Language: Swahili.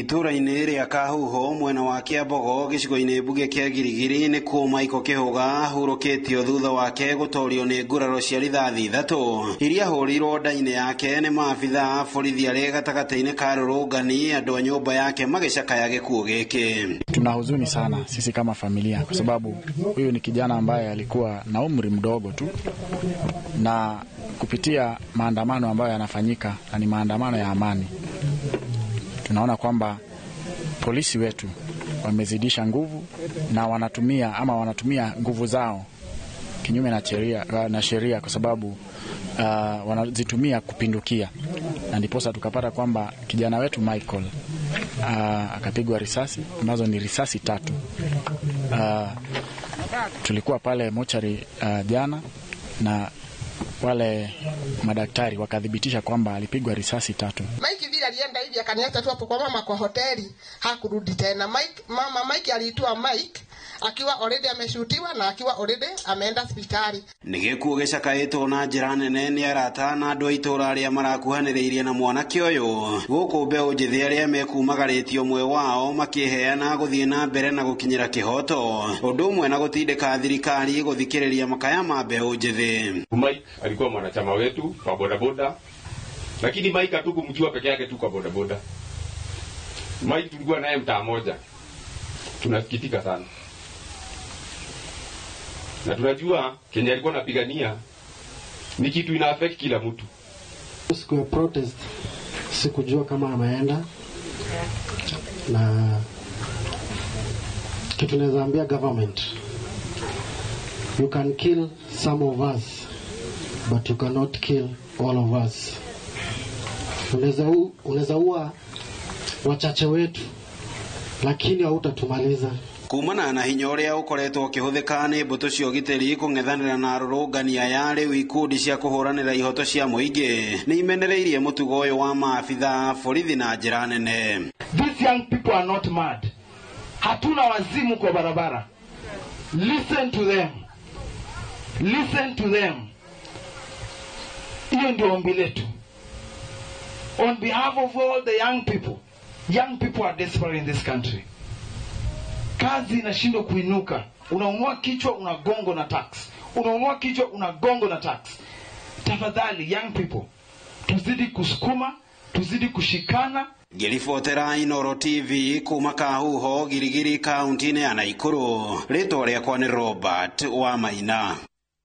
Itũra-inĩ rĩa Kahuho mwena wa Kiambogo gĩcigo-inĩ mbunge kĩa Girigiri nĩ kuo Michael Kĩhũga ahurũkĩtio thutha wake gũtorio nĩ nguraro cia rithathi ithatũ iria ahũrĩirwo nda-inĩ yake nĩ maabitha a borithi arĩ gatagatĩ-inĩ ka rũrũngani andũ a nyũmba yake magĩcakaya gĩkuũ gĩkĩ. Tuna huzuni sana sisi kama familia kwa sababu huyu ni kijana ambaye alikuwa na umri mdogo tu, na kupitia maandamano ambayo yanafanyika na ni maandamano ya amani, tunaona kwamba polisi wetu wamezidisha nguvu na wanatumia nguvu zao kinyume na sheria kwa sababu wanazitumia kupindukia, na ndiposa tukapata kwamba kijana wetu Michael akapigwa risasi ambazo ni risasi 3. Tulikuwa pale mochari jana na wale madaktari wakathibitisha kwamba alipigwa risasi 3. Mike vile alienda hivi akaniacha tu hapo kwa mama kwa hoteli, hakurudi tena. Mike, mama Mike aliitwa Mike akiwa already ameshutiwa na akiwa already ameenda hospitali. Nĩ gĩkuũ gĩcakaĩtwo na njĩra nene nĩ arata na andũ a itũũra arĩa marakuhanĩrĩirie na mwanake ũyũ gũkũ mbeũ njĩthĩ arĩa mekumagarĩtie ũmwe wao makĩheana gũthiĩ na mbere na gũkinyĩra kĩhoto ũndũ ũmwe na gũtindĩka thirikari gũthikĩrĩria makaya ma mbeũ njĩthĩ. Mike alikuwa mwanachama wetu wa bodaboda, lakini Mike hatukumjua peke yake tu kwa bodaboda. Mike tulikuwa naye mtaa moja. Tunasikitika sana na tunajua Kenya alikuwa anapigania ni kitu ina affect kila mtu. Siku ya protest sikujua kama ameenda, na kitu naweza ambia government, you can kill some of us but you cannot kill all of us. Unaweza ua wachache wetu lakini hautatumaliza. Kumana na hinya ũrĩa ũkoretwo ũkĩhũthĩka nĩ mbũtũ cia ũgitĩri kũng'ethanĩra na arũrũngani aya rĩu ikundi cia kũhũranĩra ihoto cia mũingĩ nĩ imenereirie mũtugo ũyũ wa maabitha a borithi na njĩra nene. These young people are not mad. Hatuna wazimu kwa barabara. Listen to them. Listen to them. Hiyo ndio ombi letu. On behalf of all the young people, young people are desperate in this country. Kazi inashindwa kuinuka. Unaumwa kichwa unagongo na tax. Unaumwa kichwa unagongo na tax. Tafadhali young people, tuzidi kusukuma, tuzidi kushikana. Ngĩribotera Inooro TV kuma Kahuho, Girigiri, kaunti-inĩ ya Naikuru. Rĩtwa rĩakwa nĩ Robert wa Maina.